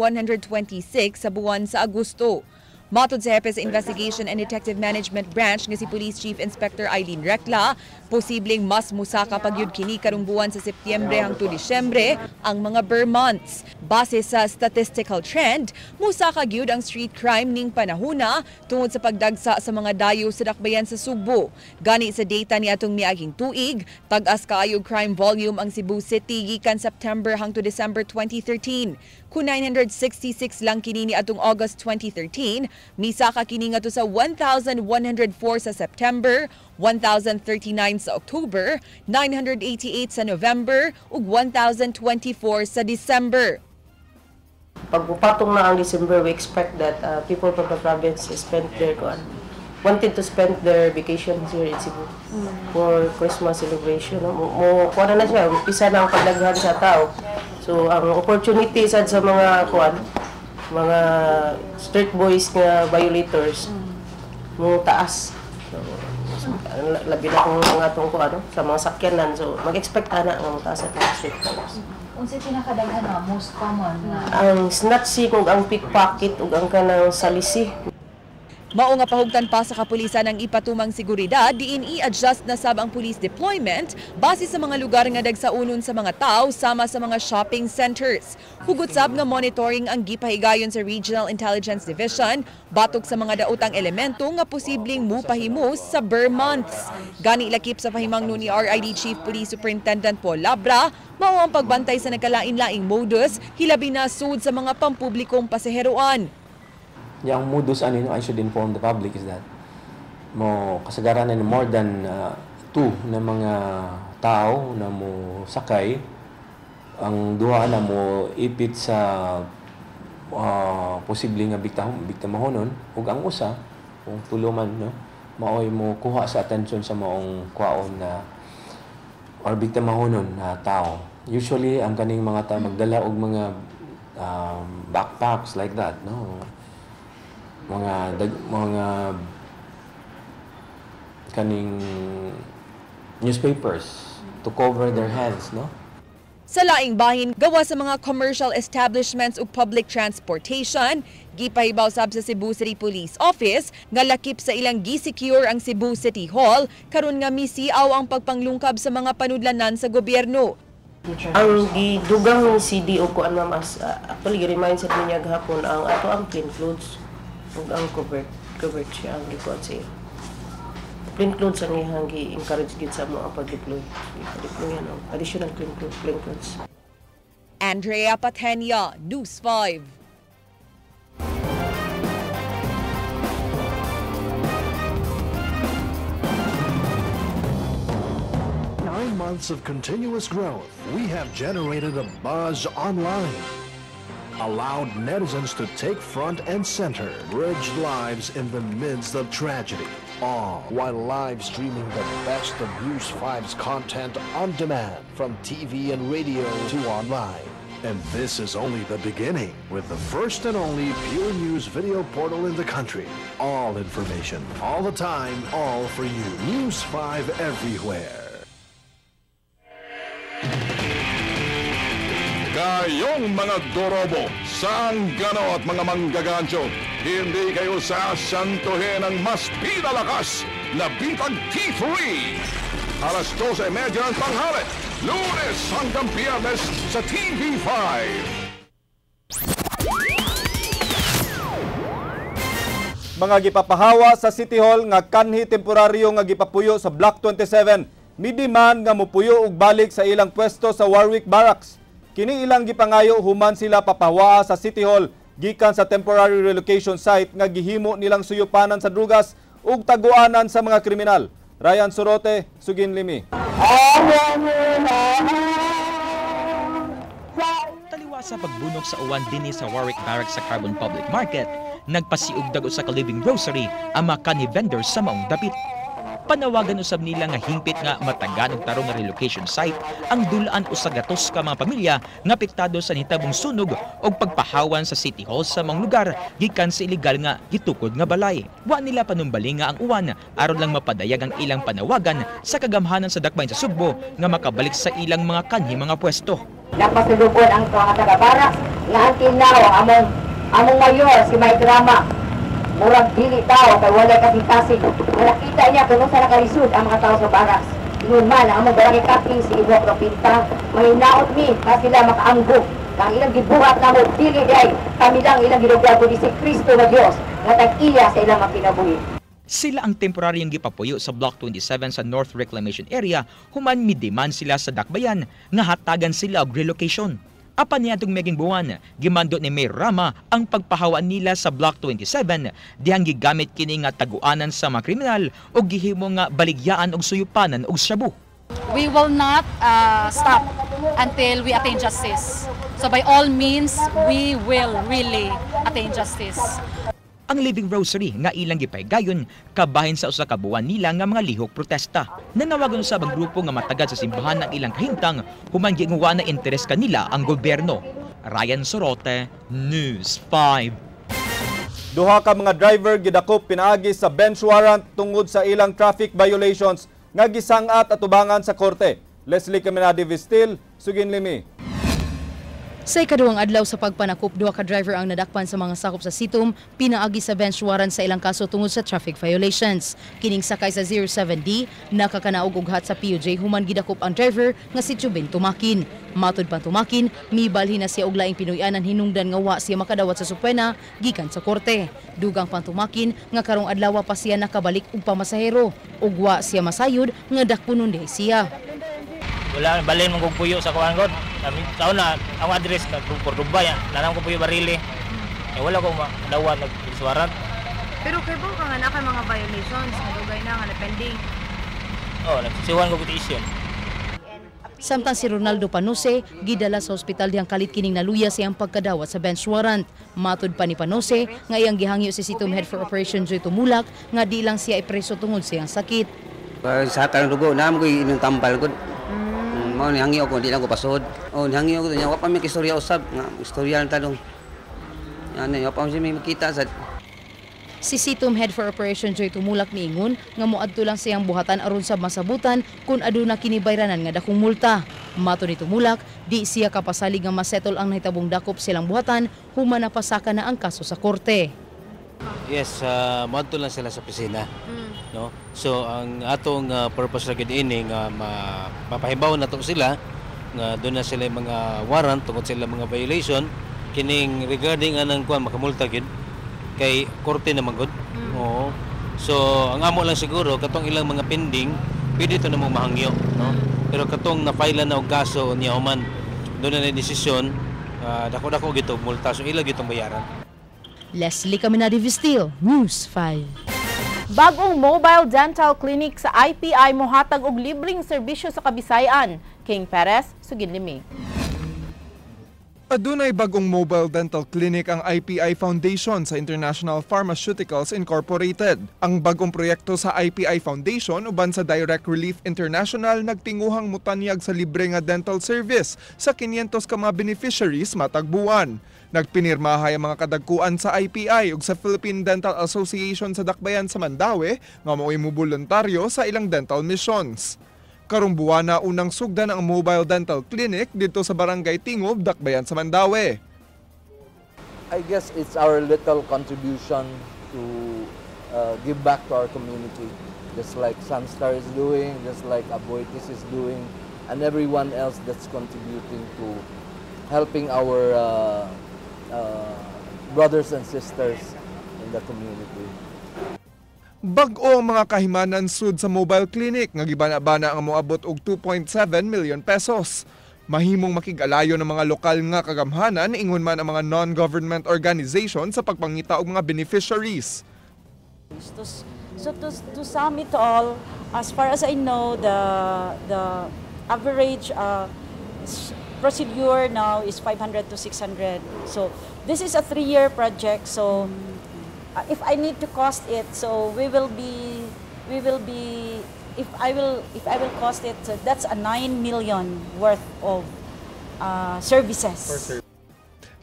sa buwan sa Agosto. Matod sa hepe sa Investigation and Detective Management Branch nga si Police Chief Inspector Eileen Recla, posibleng mas musaka pagyud kini karong buwan sa Setyembre hangtod Disyembre ang mga ber months. Base sa statistical trend, musaka gyud ang street crime ning panahuna tungod sa pagdagsa sa mga dayo sa dakbayan sa Sugbo. Gani sa data ni atong miaging tuig, tag-as kaayo crime volume ang Cebu City gikan September hangtod December 2013. Kung 966 lang kini ni atong August 2013, misaka kini ngadto sa 1,104 sa September, 1,039 sa October, 988 sa November ug 1,024 sa December. Pag pupatong na ang December, we expect that people from the province spend their wanted to spend their vacation here in Cebu for Christmas celebration. Mo kuha na siya, umpisa na ang pagdaghan sa tao. So ang opportunity sad sa mga kuan, mga street boys nga violators mo taas. So, labi na kung mga atong kuan no, sa mga sakyanan. So mag-expect ana nga mo taas atong street boys. Unsay pinakadaghan na most common nga ang snatching ug ang pickpocket ug ang kanang salisi. Mao nga pahugtan pa sa kapulisan ang ipatumang seguridad, diin i-adjust na sab ang police deployment base sa mga lugar nga dagsaunon sa mga tao sama sa mga shopping centers. Hugot sab nga monitoring ang gipahigayon sa Regional Intelligence Division batok sa mga daotang elemento nga posibleng mupahimos sa ber months. Gani lakip sa pahimangno ni RID Chief Police Superintendent Paul Labra, mao ang pagbantay sa nagkalain-laing modus hilabi na sud sa mga pampublikong pasaheroan. Yang modus ani no, I should inform the public is that mo kasagaran na more than two na mga tao na mo sakay, ang duha na mo ipit sa posible nga biktimahonon ug ang usa kung tulo man, no, maoy mo kuha sa attention sa maong kwaon na or biktimahonon na tao. Usually ang kaning mga tao magdala og mga backpacks like that, no, mga kaning newspapers to cover their heads, no. Sa laing bahin, gawa sa mga commercial establishments ug public transportation, gipahibaw sab sa Cebu City Police Office nga lakip sa ilang gi-secure ang Cebu City Hall karon nga misiaw ang pagpanglungkab sa mga panudlanan sa gobyerno. Ang gidugang ni CD o kuan ma'am as actually gi-remind sad niya gahapon ang ato ang plain clothes ug ang covert siya ang gikuan sa iya. Plain clothes ang iyang gi-encourage gid sa mo ang pag-deploy. Gi-deploy ano, additional plain clothes. Andrea Patenia, News 5. 9 months of continuous growth, we have generated a buzz online, allowed netizens to take front and center, bridged lives in the midst of tragedy, all while live streaming the best of News 5's content on demand from TV and radio to online. And this is only the beginning with the first and only pure news video portal in the country. All information, all the time, all for you. News 5 everywhere. Kayong mga dorobo, sanggano at mga manggagancho, hindi kayo sasantuhin ang mas pinalakas na Bitag T3. Alas 12:30 ng tanghali, Lunes hanggang Biyernes sa TV5. Mga gipapahawa sa City Hall nga kanhi temporaryo nga gipapuyo sa Block 27, midiman nga mupuyo og balik sa ilang pwesto sa Warwick Barracks. Kini ilang gipangayo human sila papahawaa sa City Hall gikan sa temporary relocation site nga gihimo nilang suyupanan sa drugas ug taguanan sa mga kriminal. Ryan Sorote, Sugin Limi. Taliwa sa pagbunok sa uwan dinhi sa Warwick Barracks sa Carbon Public Market, nagpasiugdag usa ka living grocery ang mga kanhi vendors sa maong dapit. Panawagan usab nila nga hingpit nga matagan og tarong nga relocation site ang dulaan usa gatos ka mga pamilya nga apektado sa nitabong sunog og pagpahawan sa City Hall sa mga lugar gikan sa ilegal nga gitukod nga balay. Wa nila panumbali nga ang uwan aron lang mapadayag ang ilang panawagan sa kagamhanan sa dakbayan sa Sugbo nga makabalik sa ilang mga kanhi mga pwesto. Napasulugon ang mga taga-barracks nga until now ang among mayor si Mike Rama murag dili tao kay walay kasing-kasing. Nakita niya kung sa nakalisod ang mga tao sa barracks. Ingon man ang among barangay captain si Ivo Propinta, mahinaot mi na sila makaamgo. Kang ilang gibuhat namo dili day kami lang ilang gilugar kundi si Kristo nga Dios nga tag-iya sa ilang mga kinabuhi. Sila ang temporaryong gipapuyo sa Block 27 sa North Reclamation Area human midemand sila sa dakbayan nga hatagan sila og relocation. Apan niadtong meging buwan, gimando ni Mayor Rama ang pagpahawan nila sa Block 27 dihang gigamit kini nga taguanan sa mga kriminal o gihimo nga baligyaan og suyupanan og shabu. We will not stop until we attain justice. So by all means, we will really attain justice. Ang Living Rosary nga ilang gipaygayon kabahin sa usa ka buwan nila nga mga lihok protesta. Nanawagan usab ang grupo nga matagad sa simbahan ang ilang kahimtang human giinguwa na interes kanila ang gobyerno. Ryan Sorote, News 5. Duha ka mga driver gidakop pinaagi sa bench warrant tungod sa ilang traffic violations nga gisangat atubangan sa korte. Leslie Caminade Vistil, Sugin Limi. Sa ikaduhang adlaw sa pagpanakop, duha ka driver ang nadakpan sa mga sakop sa Sitom, pinaagi sa bench warrant sa ilang kaso tungod sa traffic violations. Kining sakay sa 07D, nakakanaog og hat sa PUJ human gidakop ang driver nga si Chubin Tumakin. Matod pa Tumakin, mibalhin na siya og laing Pinoy-anan hinungdan nga wa siya makadawat sa supwena gikan sa korte. Dugang pang Tumakin nga karong adlaw pa siya nakabalik og pamasahero ug wa siya masayod nga dakponon diay siya. Wala, balin mong puyo sa kuwan ko. Taon na, ang address na Cordoba yan. Nanam ko puyo barili. Eh, wala ko madawa nag-warrant. Pero kay ka nga na kay mga violations, nadugay na nga na pending. Oh, nagsusiwan ko petition. Samtang si Ronaldo Panose gidala sa ospital dihang kalit kining naluya sa iyang pagkadawat sa bench warrant. Matud pa ni Panose nga iyang gihangyo si Sitom Head for Operation Joy Tumulak nga di lang siya ipreso tungod sa iyang sakit. Sa hatang dugo na mo inyong tambal gud. Mao ni hangyo ko di lang ko pasod. Oh, nihangyo ko niya wa pa mi istorya usab nga istorya lang tanong. Ano, wa pa mi makita sa. Si Sitom Head for Operation Joy Tumulak niingon nga moadto lang siyang buhatan aron sa masabutan kung aduna kini bayranan nga dakong multa. Mato ni Tumulak, di siya kapasalig nga masettle ang nahitabong dakop silang buhatan human napasaka na ang kaso sa korte. Yes, moadto lang sila sa opisina. No? So ang atong purpose ra gyud ini nga mapahibaw nato sila nga doon na sila mga warrant tungod sila mga violation kining regarding anang kuan makamulta gyud kay korte na magod. Oo. So ang amo lang siguro katong ilang mga pending pwede to namong mahangyo, no? Pero katong na-file na og kaso niya human doon na desisyon, dako-dako gito multa, so ila gitong bayaran. Leslie Caminadi Vistil, News 5. Bagong mobile dental clinic sa IPI mohatag og libreng serbisyo sa Kabisayan. King Perez, sugid limi. Adunay bagong mobile dental clinic ang IPI Foundation sa International Pharmaceuticals Incorporated. Ang bagong proyekto sa IPI Foundation uban sa Direct Relief International nagtinguhang mutanyag sa libre nga dental service sa 500 ka mga beneficiaries matag buwan. Nagpinirmahay ang mga kadagkuan sa IPI ug sa Philippine Dental Association sa Dakbayan sa Mandaue nga mao'y muboluntaryo sa ilang dental missions. Karong buwana unang sugdan ang mobile dental clinic dito sa Barangay Tingob, Dakbayan sa Mandaue. I guess it's our little contribution to give back to our community, just like Sunstar is doing, just like Aboitiz is doing, and everyone else that's contributing to helping our brothers and sisters in the community. Bag-o ang mga kahimanan sud sa mobile clinic nga gibana-bana ang moabot og 2.7 million pesos. Mahimong makig-alayo ng mga lokal nga kagamhanan ingon man ang mga non-government organization sa pagpangita og mga beneficiaries. So to sum it all, as far as I know, the average procedure now is 500 to 600. So this is a 3-year project. So if I need to cost it, so we will be if I will cost it, so that's a 9 million worth of services.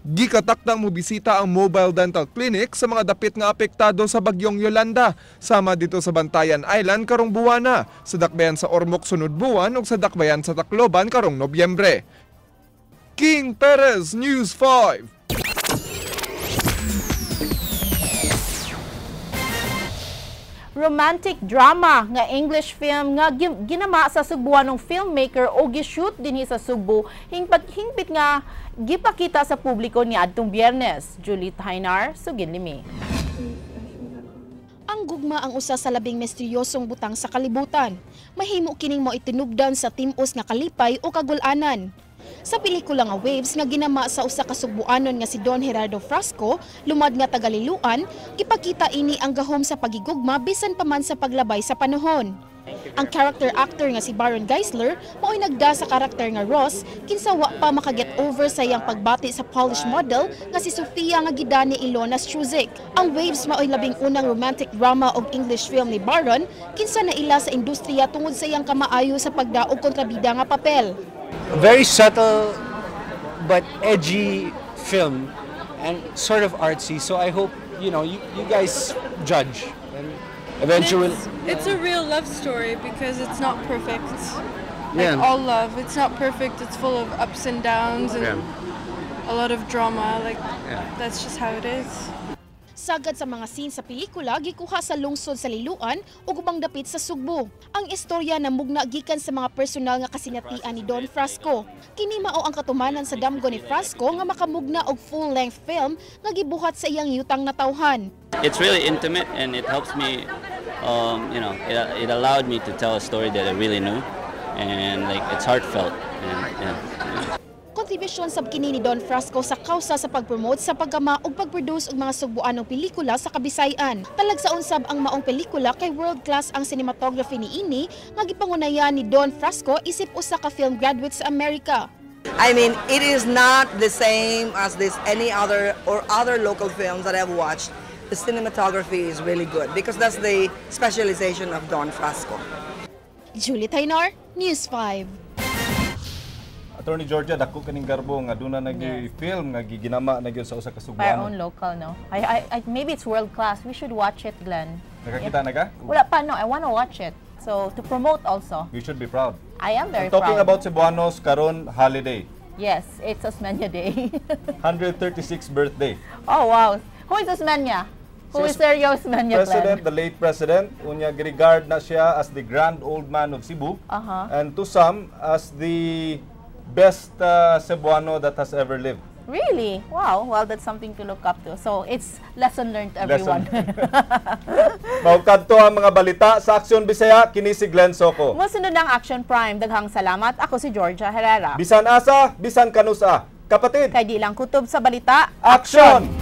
Gikatakdang mobisita ang mobile dental clinic sa mga dapit nga apektado sa bagyong Yolanda, sama dito sa Bantayan Island karong buwana, sa Dakbayan sa Ormoc sunod buwan ug sa Dakbayan sa Tacloban karong Nobyembre. King Perez, News 5. Romantic drama nga English film nga ginama sa Sugbuanong filmmaker o gishoot dinhi sa Sugbo hingpit nga gipakita sa publiko ni adtong Biyernes. Julie Tainar, sugid limi. Ang gugma ang usa sa labing misteryosong butang sa kalibutan. Mahimo kining mo itinubdan sa tim-os nga kalipay o kagul-anan. Sa pelikula nga Waves nga ginama sa usa ka Sugbuanon nga si Don Gerardo Frasco, lumad nga tagaliluan, gipakita ini ang gahom sa pagigugma bisan pa man sa paglabay sa panahon. Ang character actor nga si Baron Geisler mao'y nagda sa karakter nga Ross kinsa wa pa makaget over sa iyang pagbati sa Polish model nga si Sofia nga gidani Ilona Struzik. Ang Waves mao'y labing unang romantic drama og English film ni Baron kinsa naila sa industriya tungod sa iyang kamaayo sa pagdaog kontrabida nga papel. A very subtle but edgy film and sort of artsy, so I hope you know you guys judge and eventually. It's a real love story because it's not perfect. Like yeah. All love, it's not perfect. It's full of ups and downs and a lot of drama. Like that's just how it is. Sagad sa mga scene sa pelikula gikuha sa lungsod sa Liloan ug ubang dapit sa Sugbo. Ang istorya namugna gikan sa mga personal nga kasinatian ni Don Frasco. Kini mao ang katumanan sa damgo ni Frasco nga makamugna og full-length film nga gibuhat sa iyang yutang natawhan. It's really intimate and it helps me, you know, it allowed me to tell a story that I really knew and like it's heartfelt and yeah. Kontribusyon sab kini ni Don Frasco sa kausa sa pag-promote sa paggama ug pag-produce og mga Sugbuanong pelikula sa Kabisayan. Talagsaon sab ang maong pelikula kay world class ang cinematography niini nga gipangunayan ni Don Frasco isip usa ka film graduate sa Amerika. I mean, it is not the same as this any other or other local films that I've watched. The cinematography is really good because that's the specialization of Don Frasco. Julie Taynor, News 5. Attorney Georgia, dako kaning garbo nga duna nag film nga giginama na gyud sa usa ka Our Sugbuanon. Own local, no? I, maybe it's world class. We should watch it, Glenn. Nakakita na ka? Wala pa, no. I wanna watch it. So, to promote also. We should be proud. I am very And talking proud. About Cebuanos, karon holiday. Yes, it's Osmeña Day. 136th birthday. Oh, wow. Who is Osmeña? Who Si is Sergio Osmeña, President, Glenn? The late president, unya regard na siya as the grand old man of Cebu. And to some, as the best Cebuano that has ever lived. Really? Wow. Well, that's something to look up to. So, it's lesson learned, everyone. Mao kadto ang mga balita sa Aksyon Bisaya, kini si Glenn Soco. Musunod ng Action Prime. Daghang salamat. Ako si Georgia Herrera. Bisan asa, bisan kanusa. Kapatid. Kay di lang kutob sa balita. Action!